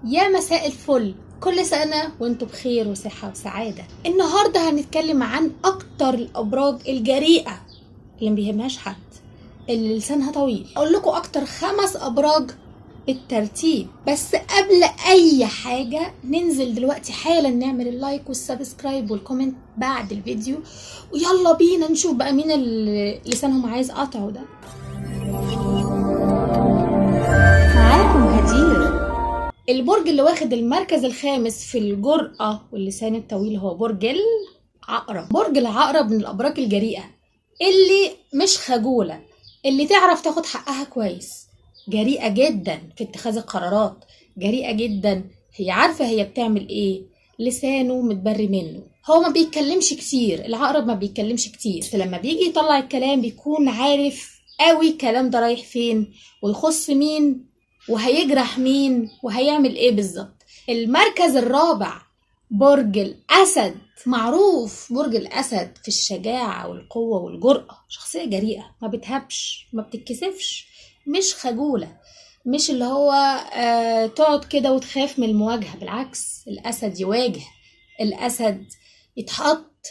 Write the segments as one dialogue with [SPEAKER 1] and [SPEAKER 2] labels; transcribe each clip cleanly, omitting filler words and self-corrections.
[SPEAKER 1] يا مساء الفل، كل سنة وانتم بخير وصحة وسعادة. النهاردة هنتكلم عن أكتر الأبراج الجريئة اللي مبيهمهاش حد، اللي لسانها طويل. أقول لكم أكتر 5 أبراج بالترتيب. بس قبل أي حاجة ننزل دلوقتي حالا نعمل ال like وال subscribe وال comment بعد الفيديو، ويلا بينا نشوف بقى مين اللي لسانهم عايز قطعه ده. معاكم هدير. البرج اللي واخد المركز الخامس في الجرأة واللسان الطويل هو برج العقرب. برج العقرب من الأبراج الجريئة اللي مش خجولة، اللي تعرف تاخد حقها كويس، جريئة جدا في اتخاذ القرارات، جريئة جدا، هي عارفة هي بتعمل ايه، لسانه متبري منه، هو ما بيتكلمش كتير. العقرب ما بيتكلمش كتير، بس لما بيجي يطلع الكلام بيكون عارف قوي الكلام ده رايح فين ويخص مين وهيجرح مين وهيعمل ايه بالظبط. المركز الرابع برج الأسد. معروف برج الأسد في الشجاعة والقوة والجرأة، شخصية جريئة، ما بتهبش، ما بتتكسفش، مش خجولة، مش اللي هو تقعد كده وتخاف من المواجهة. بالعكس، الأسد يواجه، الأسد يتحط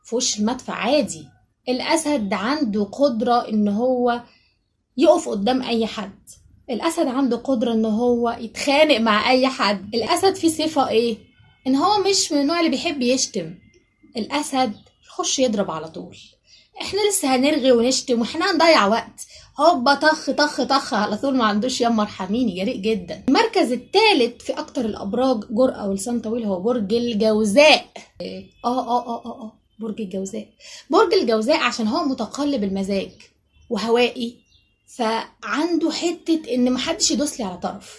[SPEAKER 1] في وش المدفع عادي. الأسد عنده قدرة إن هو يقف قدام أي حد، الأسد عنده قدرة إن هو يتخانق مع أي حد. الأسد فيه صفة إيه؟ إن هو مش من النوع اللي بيحب يشتم. الأسد يخش يضرب على طول. إحنا لسه هنرغي ونشتم وإحنا هنضيع وقت، هوبا طخ طخ طخ على طول، ما عندوش يما ارحميني، جريء جدا. المركز الثالث في أكتر الأبراج جرأة ولسان طويل هو برج الجوزاء. برج الجوزاء. برج الجوزاء عشان هو متقلب المزاج وهوائي، فعنده حتة إن محدش يدوس لي على طرف.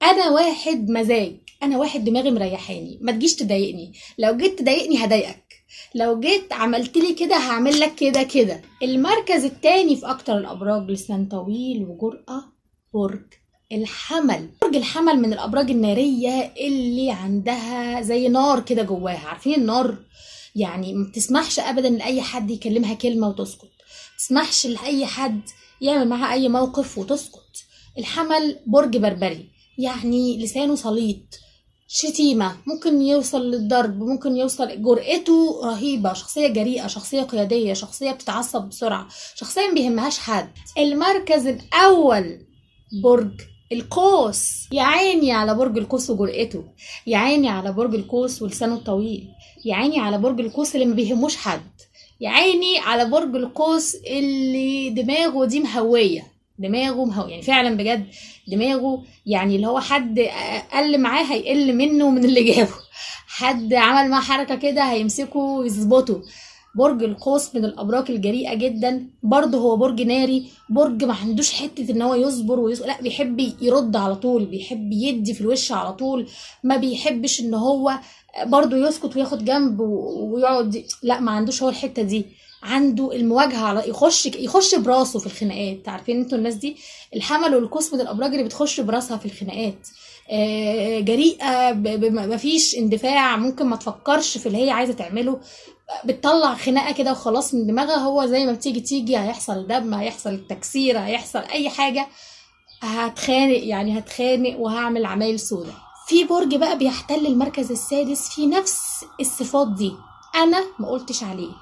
[SPEAKER 1] أنا واحد مزاج، أنا واحد دماغي مريحاني، ما تجيش تضايقني، لو جيت تضايقني هضايقك، لو جيت عملت لي كده هعمل لك كده كده. المركز الثاني في أكتر الأبراج لسان طويل وجرأة برج الحمل. برج الحمل من الأبراج النارية اللي عندها زي نار كده جواها، عارفين النار؟ يعني ما بتسمحش أبدا لأي حد يكلمها كلمة وتسكت، ما بتسمحش لأي حد يعمل معها أي موقف وتسكت. الحمل برج بربري، يعني لسانه سليط، شتيمة، ممكن يوصل للضرب، ممكن يوصل، جرأته رهيبة، شخصية جريئة، شخصية قيادية، شخصية بتتعصب بسرعة، شخصية ما بيهمهاش حد. المركز الأول برج القوس. يا عيني على برج القوس وجرأته، يا عيني على برج القوس ولسانه الطويل، يا عيني على برج القوس اللي ما بيهموش حد، يا عيني على برج القوس اللي دماغه دي مهوية، دماغه مهوية يعني فعلا بجد دماغه، يعني اللي هو حد قل معاه هيقل منه من اللي جابه، حد عمل معاه حركة كده هيمسكه ويظبطه. برج القوس من الأبراج الجريئة جدا، برضه هو برج ناري، برج ما عندوش حتة ان هو يصبر لا، بيحب يرد على طول، بيحب يدي في الوش على طول، ما بيحبش ان هو برضه يسكت وياخد جنب ويقعد، لا ما عندوش هو الحتة دي، عنده المواجهة على يخش براسه في الخناقات. عارفين انتوا الناس دي؟ الحمل والقوس من الأبراج اللي بتخش براسها في الخناقات، جريئة، مفيش اندفاع، ممكن ما تفكرش في اللي هي عايزة تعمله، بتطلع خناقة كده وخلاص من دماغها، هو زي ما بتيجي تيجي، هيحصل دم، هيحصل تكسير، هيحصل أي حاجة، هتخانق يعني هتخانق وهعمل عمايل سودة. في برج بقى بيحتل المركز السادس في نفس الصفات دي، أنا ما قلتش عليه،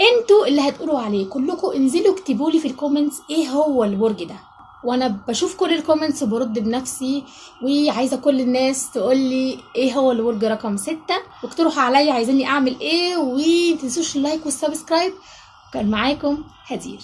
[SPEAKER 1] انتوا اللي هتقولوا عليه، كلكم انزلوا اكتبوا لي في ال comments ايه هو البرج ده، وانا بشوف كل ال comments وبرد بنفسي، وعايزه كل الناس تقول لي ايه هو البرج رقم 6، واقترحوا عليا عايزيني اعمل ايه، ومتنسوش ال like وال subscribe. كان معاكم هدير.